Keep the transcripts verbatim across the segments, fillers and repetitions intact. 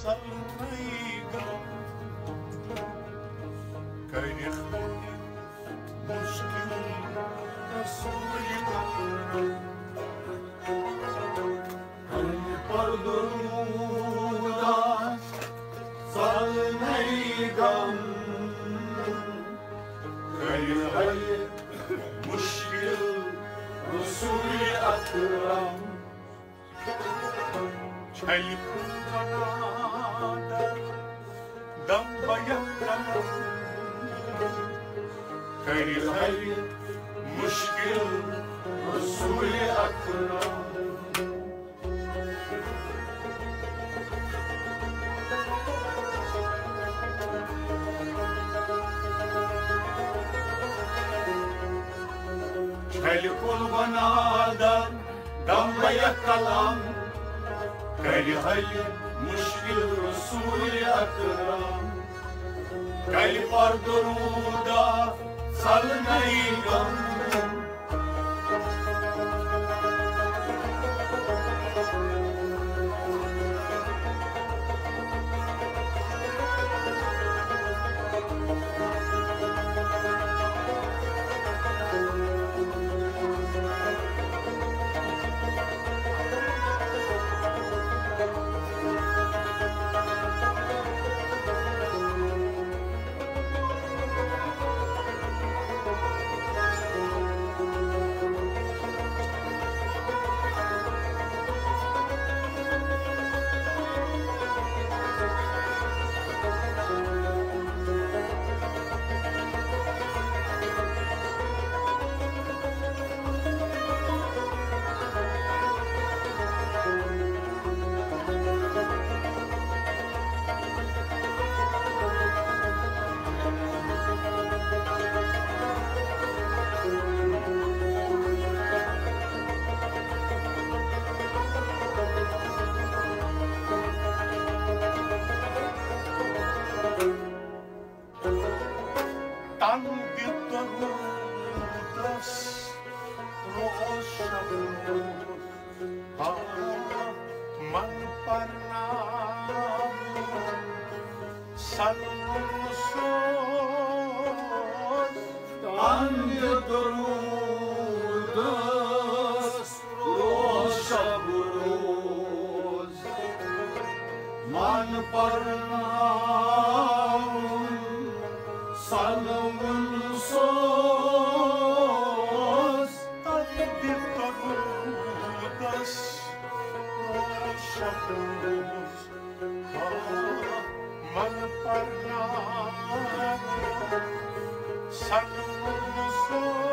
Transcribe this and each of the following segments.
ژلنَے غم، کَرِ حل مُشکِل رسول اکرم۔ کَرِ پردٕ روٗدا ژلنَے غم، کَرِ حل مُشکِل رسول اکرم۔ چھلہِ کُن بنادر دم بیک قلم، کَرِ حل مُشکِل رسول اکرم۔ چھلہِ کُن بنادر دم بیک قلم، کَرِ حل مُشکِل رسول اکرم۔ کَرِ پردٕ روٗدا ژلنَے غم۔ تنگ دِتھ روٗدس روز شب روز، آ، من پرناوُن سنوُن سوز۔ تنگ دِتھ روٗدس روز شب روز، من پرناوُن سنوُن سوز۔ تنگ دِتھ روٗدس روز شب روز، من پرناوُن سنوُن سوز۔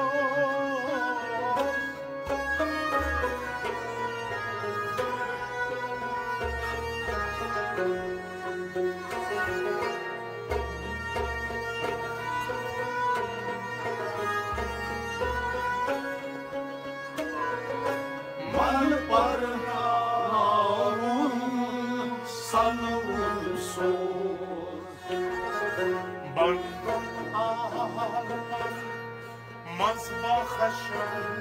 من پرناوُن سنوُن سوز۔ بنڈُن عالمن منٛز باخشم،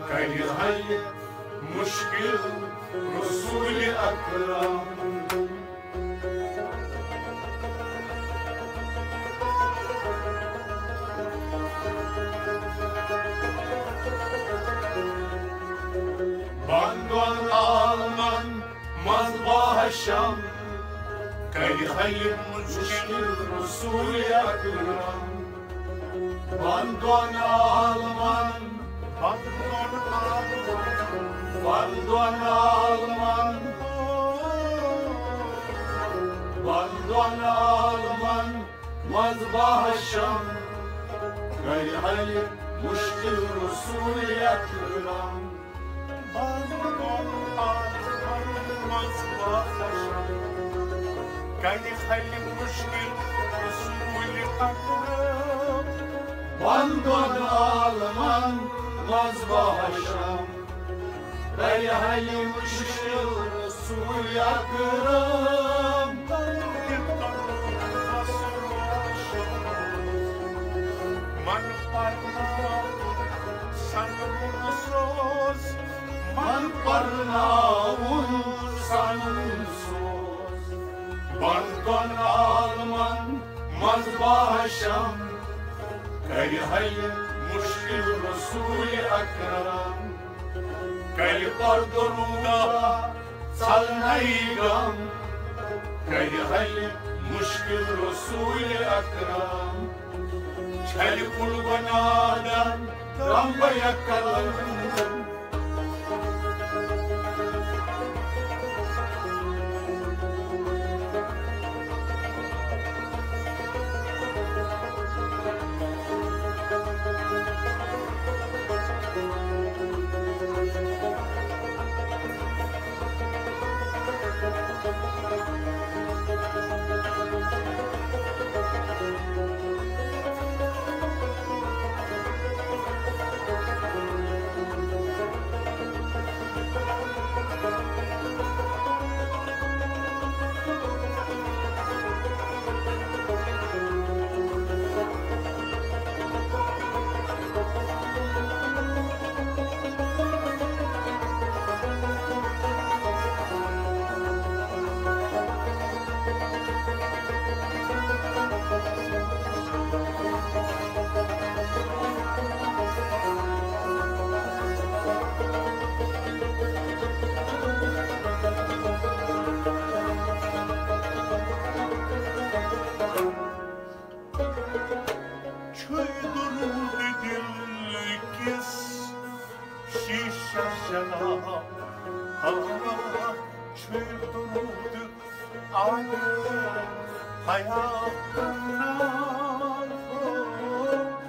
کَرِ حل مُشکِل رسول اکرم۔ بنڈُن عالمن منٛز باخشم، کَرِ حل مُشکِل رسول اکرم۔ بنڈُن عالمن، بنڈُن عالمن، بنڈُن عالمن، بنڈُن عالمن منٛز باخشم، کَرِ حل مُشکِل رسول اکرم۔ بنڈُن عالمن منٛز باخشم، کَرِ حل مُشکِل رسول اکرم۔ بنڈُن عالمن منٛز باخشم، کَرِ حل مُشکِل رسول اکرم۔ من پرناوُن سنوُن سوز، من پرناوُن قانون سوز، بۄن کۄن عالمن منٛز باشم، کرِ حل مشکل رسول اکرم۔ کرِ پر درودا ژلنَے غم، کرِ حل مشکل رسول اکرم۔ چھلہِ کُل بنادن رمبیا قلم۔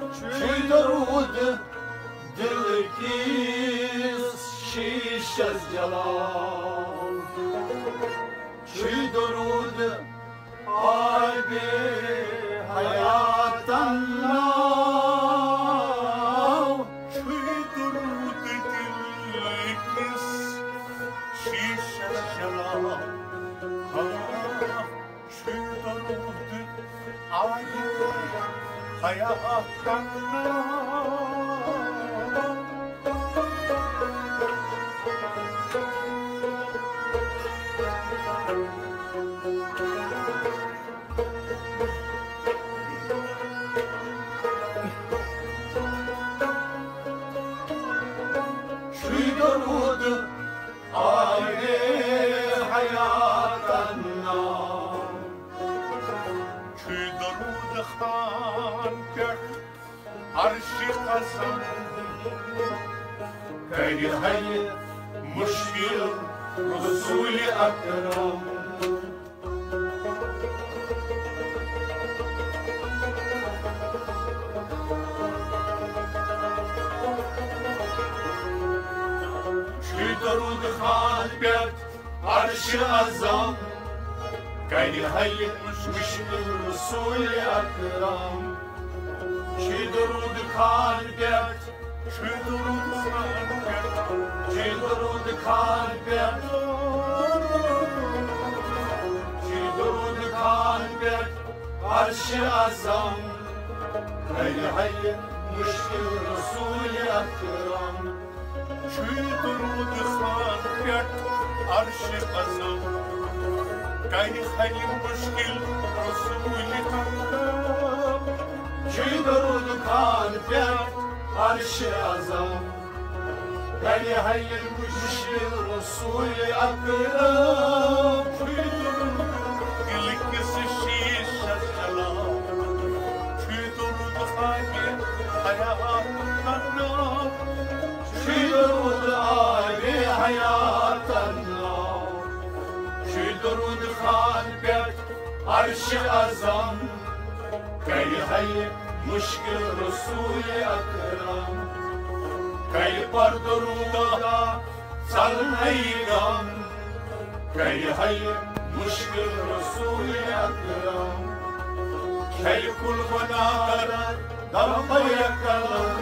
چھُے درود دل کِس شیشس جلاوان، چھُے درود آب حیات ناو۔ چھُے درود دل کِس شیشس جلاوان، چھُے درود آبِ حیاتن ناو۔ چھُے درود دل کِس شیشس جلاوان، چھُے درود آبِ حیاتن ناو۔ چھُے درود آبِ حیاتن ناو۔ چھُے درود خان پٮ۪ٹھ عرشِ عظم، کرِ حل مشکل رسول اکرم۔ چھُے درود خان پٮ۪ٹھ عرشِ عظم، کرِ حل مشکل رسول اکرم۔ چھُے درود خان پٮ۪ٹھ، چھُے درود خان پٮ۪ٹھ، چھُے درود خان پٮ۪ٹھ، چھُے درود خان پٮ۪ٹھ عرشِ عظم، کرِ حل مشکل رسول اکرم۔ چھُے درود خان پٮ۪ٹھ عرشِ عظم، کرِ حل مشکل رسول اکرم۔ چھُے درود خان پٮ۪ٹھ عرشِ عظم، کرِ حل مشکل رسول اکرم۔ چھُے درود دل کِس شیشس جلاوان، چھُے درود آبِ حیاتن ناو۔ چھُے درود آبِ حیاتن ناو۔ چھُے درود خان پٮ۪ٹھ عرشِ عظم، کرِ حل مشکل رسول اکرم۔ کرِ پر درودا ژلنَے غم، کرِ حل مشکل رسول اکرم۔ چھلہِ کُل بنادن رمبیا قلم۔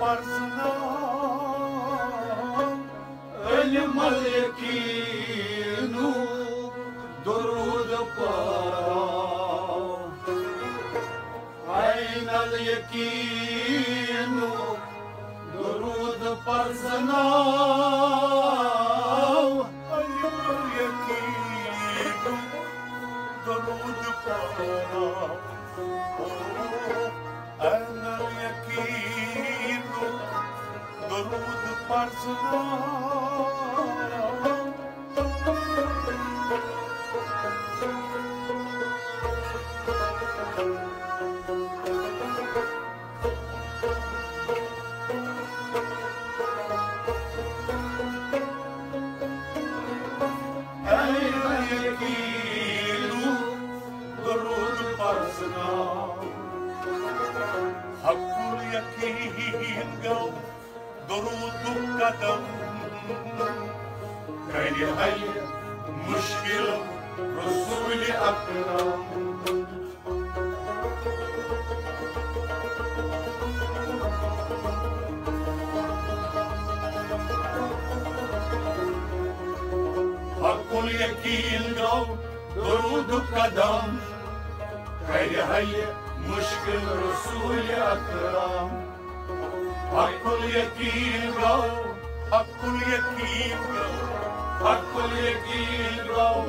پرزناو، علم الیقینُک درود پرزناو۔ عین الیقینُک درود پرزناو۔ عین الیقینُک درود پرزناو۔ عین الیقینُک درود پرزناو۔ عین الیقینُک درود پرزناو۔ حق الیقین گوٚو درودُک قدم، کرِ حل مشکل رسول اکرم۔ حق الیقین گوٚو درودُک قدم، کرِ حل مشکل رسول اکرم۔ حق الیقین گوٚو، حق الیقین گوٚو، حق الیقین گوٚو۔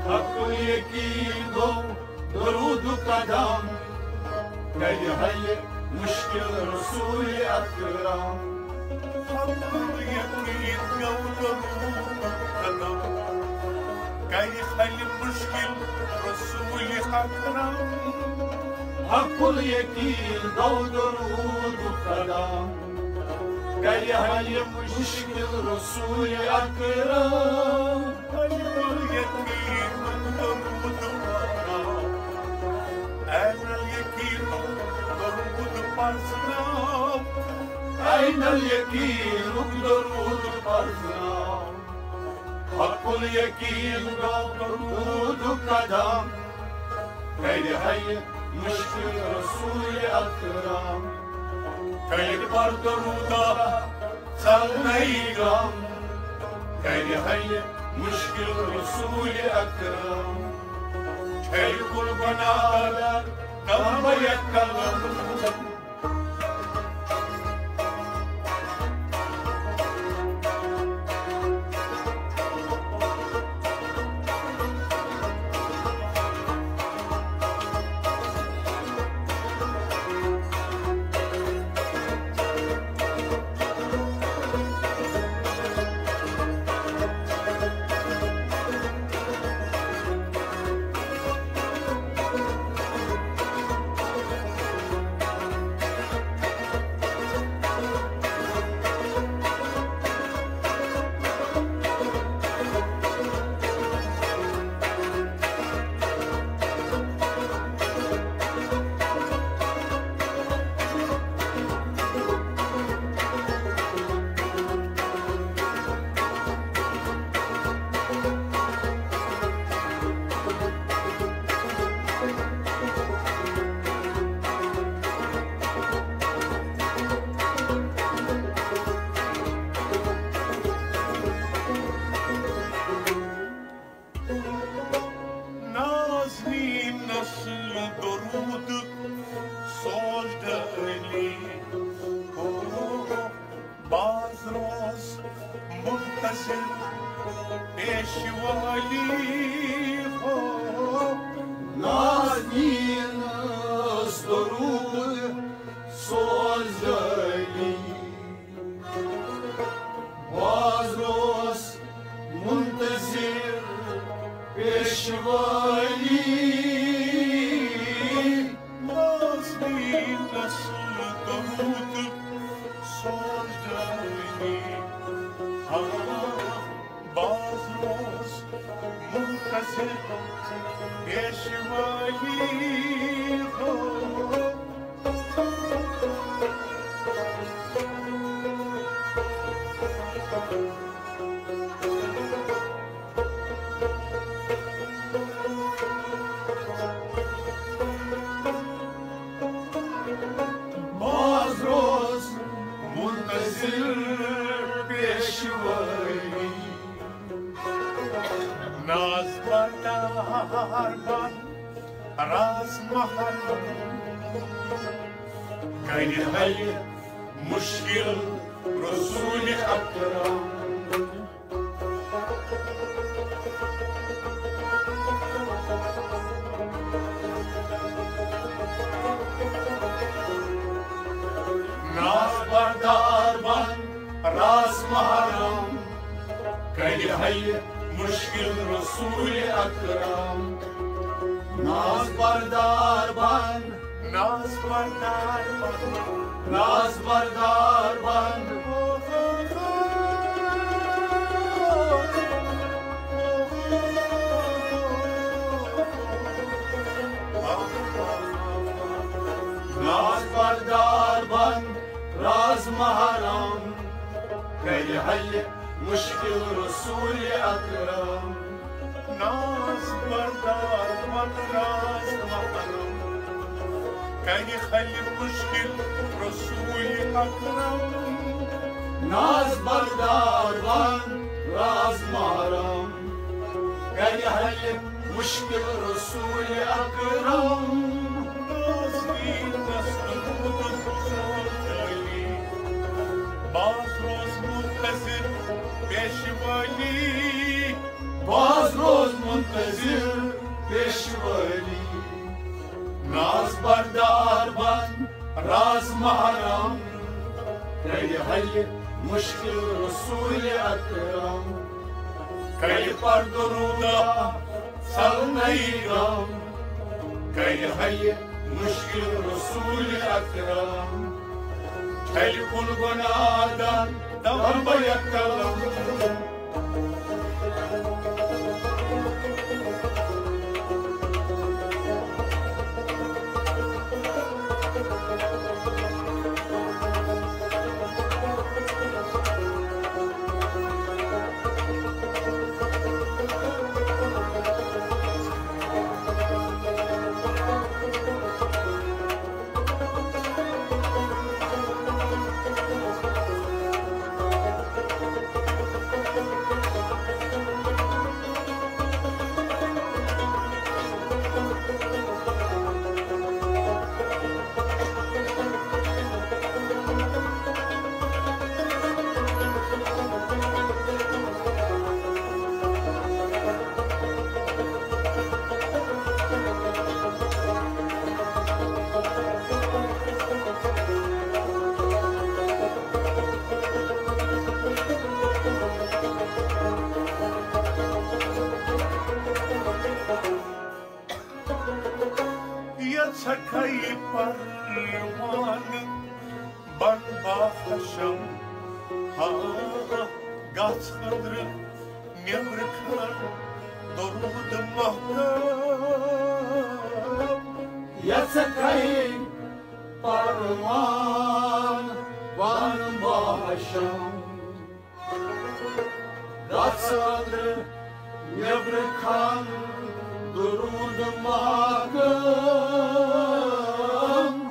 حق الیقین گوٚو درودُک قدم، کرِ حل مشکل رسول اکرم۔ حق الیقین گوٚو درودُک قدم، کرِ حل مشکل رسول اکرم۔ حق الیقین گوٚو درودُک قدم، کرِ حل مشکل رسول اکرم۔ عین الیقینُک درود پرزناو۔ عین الیقینُک درود پرزناو۔ عین الیقینُک درود پرزناو۔ حق الیقین گوٚو درودُک قدم، کرِ حل مشکل رسول اکرم۔ کرِ پر درودہ ژلنَے غم، کرِ حل مشکل رسول اکرم۔ چھلہِ کُل گناہ تمبیک قلم۔ نازنینس درود سوز ڈٲلی۔ ہو، باز روز منتظر پیشوالی۔ ہو، نازنینس درود سوز ڈٲلی۔ باز روز منتظر پیشوالی۔ نازنینس درود سوز ڈٲلی۔ ہاں، باز روز منتظر پیشوالی۔ ہو، ہربن راز محرم، کرِ حل مشکل رسول اکرم۔ ناز بردار بن راز محرم، کرِ حل مشکل رسول اکرم۔ ناز بردار بن، ناز بردار بن، ناز بردار بن۔ ناز بردار بن راز محرم، کرِ حل مشکل رسول اکرم۔ ناز بردار بن راز محرم، کرِ حل مشکل رسول اکرم۔ ناز بردار بن راز محرم، کرِ حل مشکل رسول اکرم۔ ناز دیٖنس نموٗدُن سون علی، باز روز منتظر پیشوا علی۔ باز روز منتظر پیشوا علی۔ ناز بردار بن راز محرم، کرِ حل مشکل رسول اکرم۔ کرِ پر درود افضل نئی غم، کرِ حل مشکل رسول اکرم۔ چھلہِ کُل گناہ دن دم بیک قلم۔ یژھکھ یہِ پروانہٕ بن باحشم، ہا، گژھ أنٛدرٕ نیٚبرٕ کھن درود محکم۔ یژھکھ یہِ پروانہٕ بن باحشم، گژھ أنٛدرٕ نیٚبرٕ کھن درود محکم۔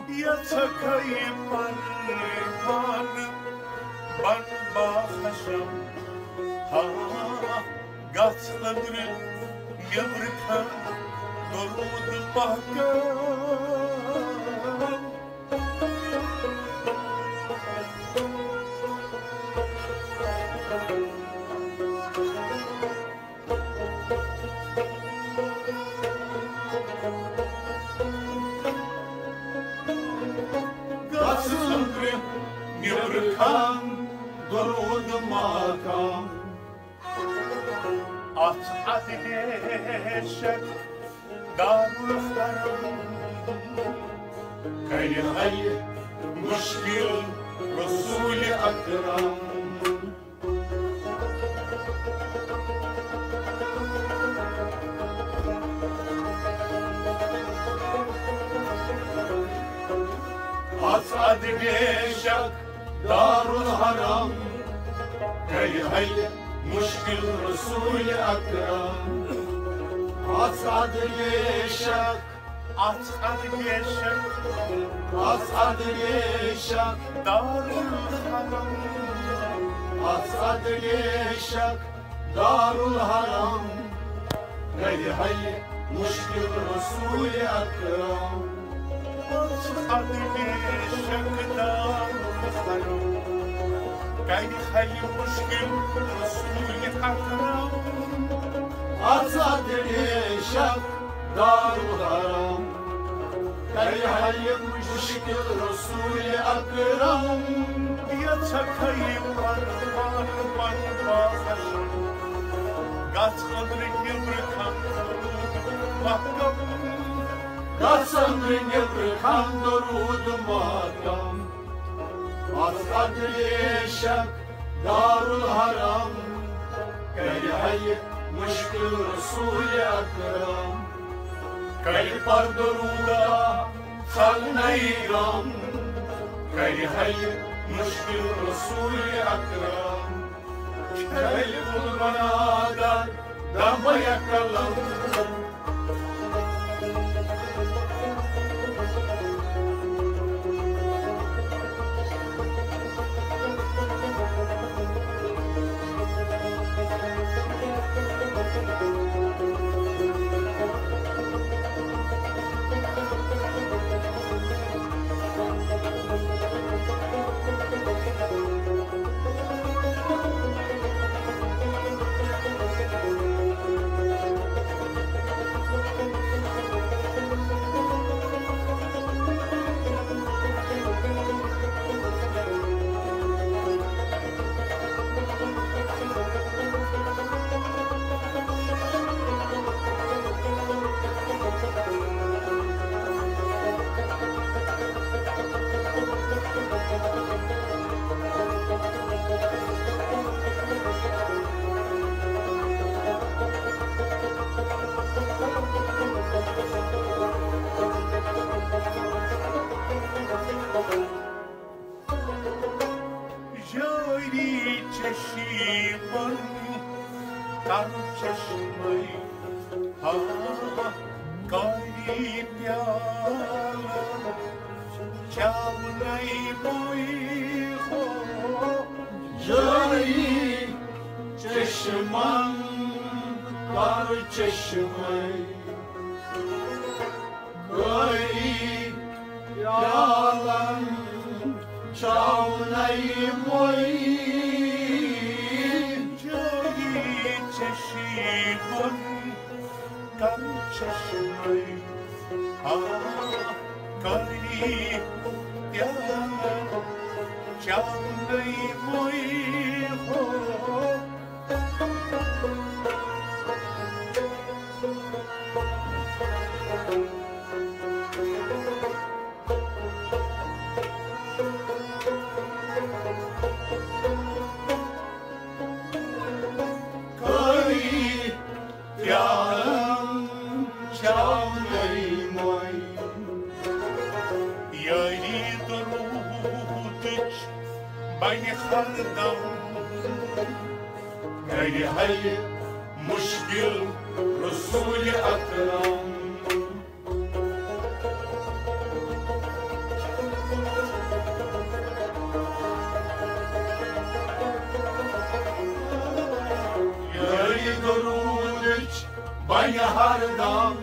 یژھکھ یہِ پروانہٕ بن باحشم، ہا، گژھ أنٛدرٕ نیٚبرٕ کھن درود محکم۔ گژھ أنٛدرٕ نیٚبرٕ کھن درود محکم۔ اتھ ادنیشک دارالحرم کرِ حل مشکل رسول اکرم۔ اتھ ادنیشک دارالحرم کرِ حل مشکل رسول اکرم۔ اتھ ادنیشک، اتھ ادنیشک، اتھ ادنیشک دارالحرم، اتھ ادنیشک دارالحرم کرِ حل مشکل رسول اکرم۔ از ادب شک دار حرم، کرِ حل مشکل رسول اکرم۔ از ادب شک دار حرم، کرِ حل مشکل رسول اکرم۔ یژھکھ یہِ پروان بنواس، گژھ أنٛدرٕ نیٚبرٕ کھنٛڈ محکم۔ گژھ أنٛدرٕ نیٚبرٕ کھنٛڈ درود محکم۔ از ادب شک دار الحرم، کرِ حل مشکل رسول اکرم۔ کرِ پردٕ روٗدا ژھل نَے غم، کرِ حل مشکل رسول اکرم۔ چھلہِ کُل بنادر دمبیا قلم۔ جاری چشمن کر چشمے، ہا، کاری پیالن چاونَے موی ہو۔ جاری چشمن کر چشمے، کاری پیالن چاونَے موی۔ جاری چشمن کر چشمے، ہا، کاری پیالن چاونَے موی ہو۔ کاری پیالن چاونَے موی۔ یاری درودٕچ بنہِ ہردم، کرِ حل مشکل رسول اکرم۔ یاری درودٕچ بنہِ ہردم،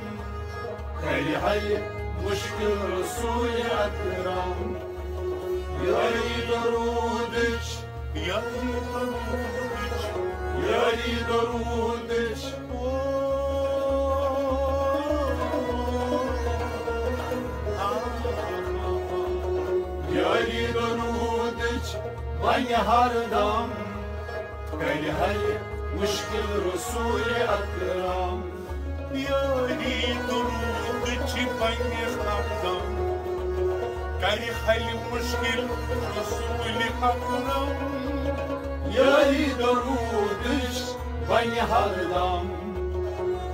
کرِ حل مشکل رسول اکرم۔ یاری درودٕچ، یاری درودٕچ، یاری درودٕچ، یاری درودٕچ بنہِ ہردم، کرِ حل مشکل رسول اکرم۔ یاری درودٕچ بنہِ ہردم، کرِ حل مشکل رسول اکرم۔ یاری درودٕچ بنہِ ہردم،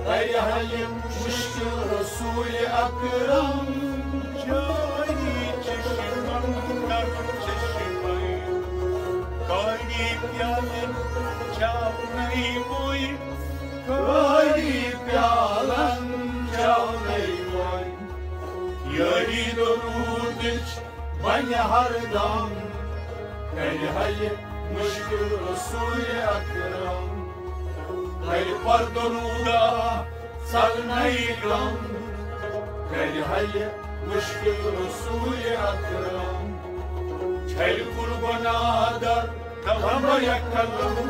کرِ حل مشکل رسول اکرم۔ جاری چشمن کر چشمے، کاری پیالن چاونَے موی۔ کاری پیالن چاونَے موی۔ یاری درودٕچ بنہِ ہردم، کرِ حل مشکل رسول اکرم۔ کرِ پردٕ روٗدا ژلنَے غم، کرِ حل مشکل رسول اکرم۔ چھلہِ کُل گۄناہ در، تمبیا قلم۔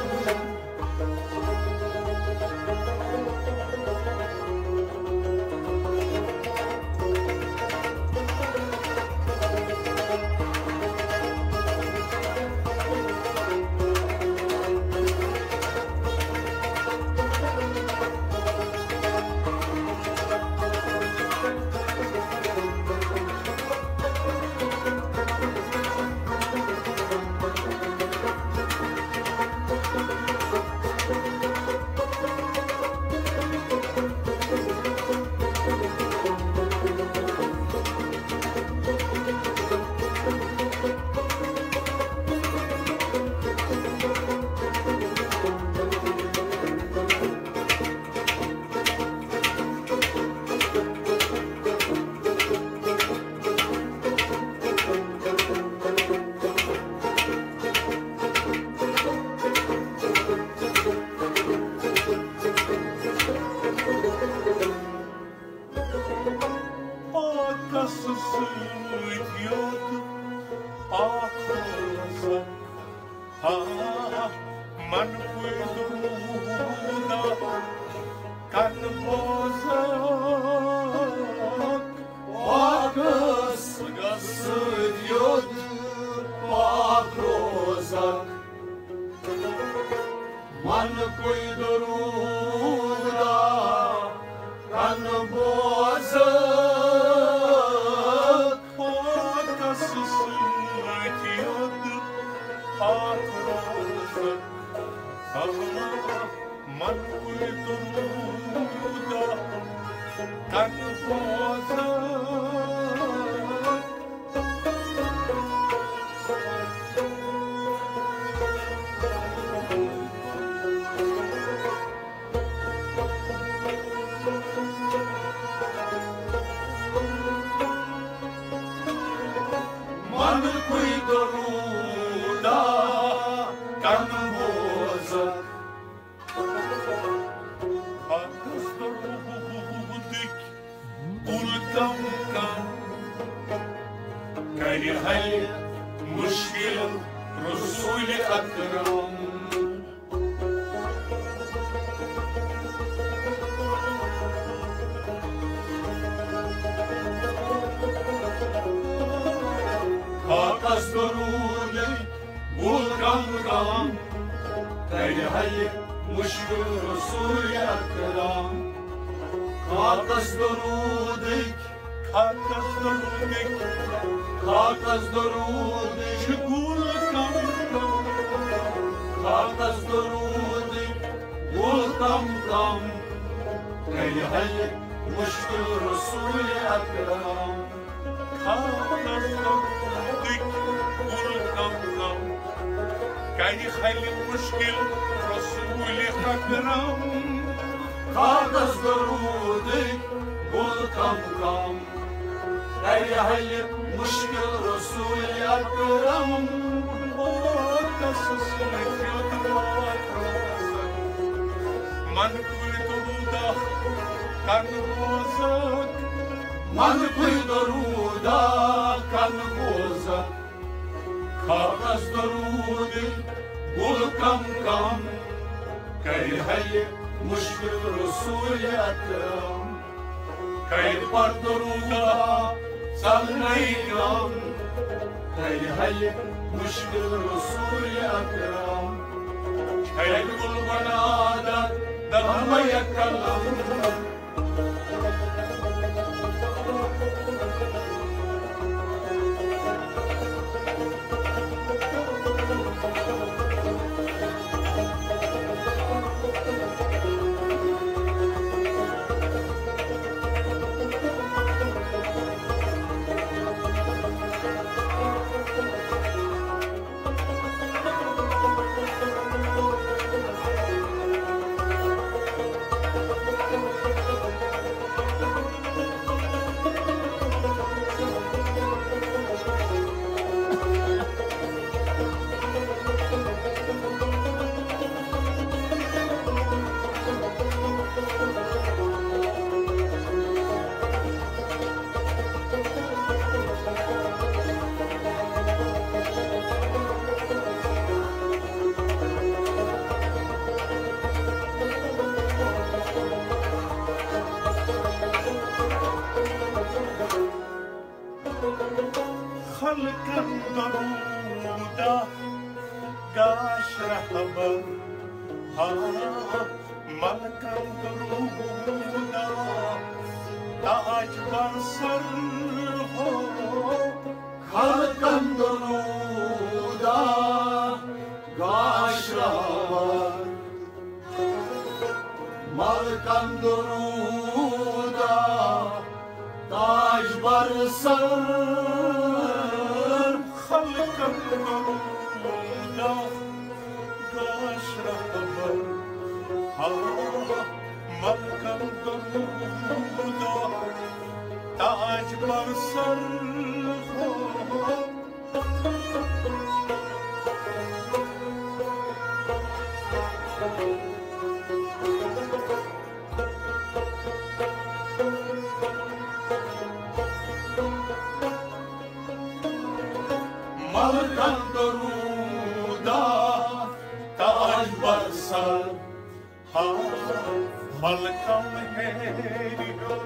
پاکس سۭتۍ یوت پاک روزن۔ آ، من کُے درود کن بوزک۔ پاکس سۭتۍ یوت پاک روزک۔ من کُے درود کن بوزک۔ پاکس سۭتۍ یوت پاک روزن۔ من کُے درود کن بوزن۔ من کُے درود کن بوزن۔ پاکس درودٕکۍ کُل کم کم، کرِ حل مشکل رسول اکرم۔ پاکس درودٕکۍ کُل کم کم، کرِ حل مشکل رسول اکرم۔ پاکس درودٕکۍ، پاکس درودٕکۍ، پاکس درودٕکۍ کُل کم کم، پاکس درودٕکۍ کُل کم کم، کرِ حل مشکل رسول اکرم۔ پاکس درودٕکۍ کُل کم کم، کرِ حل مشکل رسول اکرم۔ پاکس درودٕکۍ کُل کم کم، کرِ حل مشکل رسول اکرم۔ پاکس سۭتۍ یوت پاک روزن۔ من کُے درود کن بوزک۔ من کُے درود کن بوزک۔ پاکس درودٕکۍ کُل کم کم، کرِ حل مشکل رسول اکرم۔ کرِ پر درود ژلنَے غم، کرِ حل مشکل رسول اکرم۔ چھلہِ کُل گۄناہ در، تمبیا قلم۔ خلقن درودہ گاش رہبر، ہاں، ملکن درودہ تاج بر سر ہو۔ خلقن درودہ گاش رہبر، ملکن درودہ تاج بر سر۔ خلقن درودہ گاش رہبر، ہاں، ملکن درودہ تاج بر سر ہو۔ ملکن درودہ تاج بر سر، ہاں، ملکن ہیرِ ہیوٚر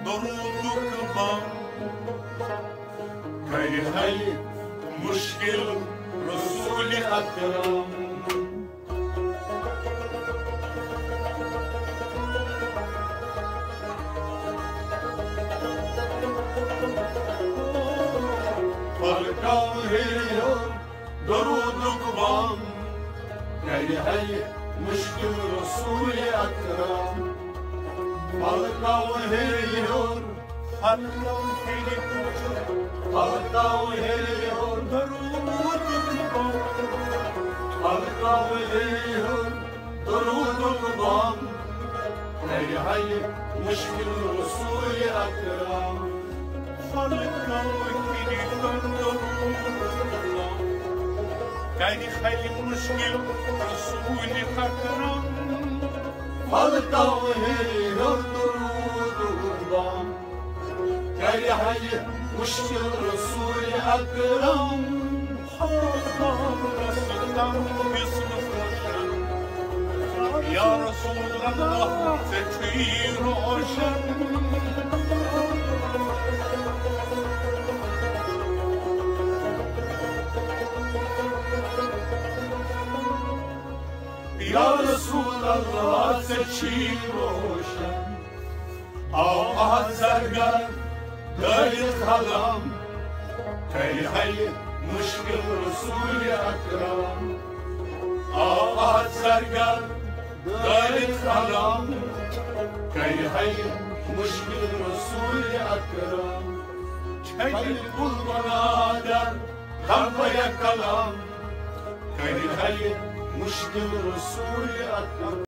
درودُک بم۔ کرِ حل مشکل رسول اکرم۔ ملکن ہیرِ ہیوٚر درودُک بم۔ کرِ حل مشکل رسول اکرم۔ ملکن ہیرِ ہیوٚر، ملکن ہیرِ ہیوٚر، ملکن ہیرِ ہیوٚر درودُک بم۔ ملکن ہیرِ ہیوٚر درودُک بم۔ کرِ حل مشکل رسول اکرم۔ ملکن ہیرِ ہیوٚر درودُک بم۔ کرِ حل مشکل رسول اکرم۔ ملکن ہیرِ ہیوٚر درودُک بم۔ کرِ حل مشکل رسول اکرم۔ یا رسول اللہ، ژےٚ چھُے روشن۔ یا رسول اللہ، ژےٚ چھُے روشن۔ آو احد زرگر دٲرِتھ قلم، کرِ حل مشکل رسول اکرم۔ آو احد زرگر دٲرِتھ قلم، کرِ حل مشکل رسول اکرم۔ چھلہِ گل بنادر تنبیہ قلم، کرِ حل مشکل رسول اکرم۔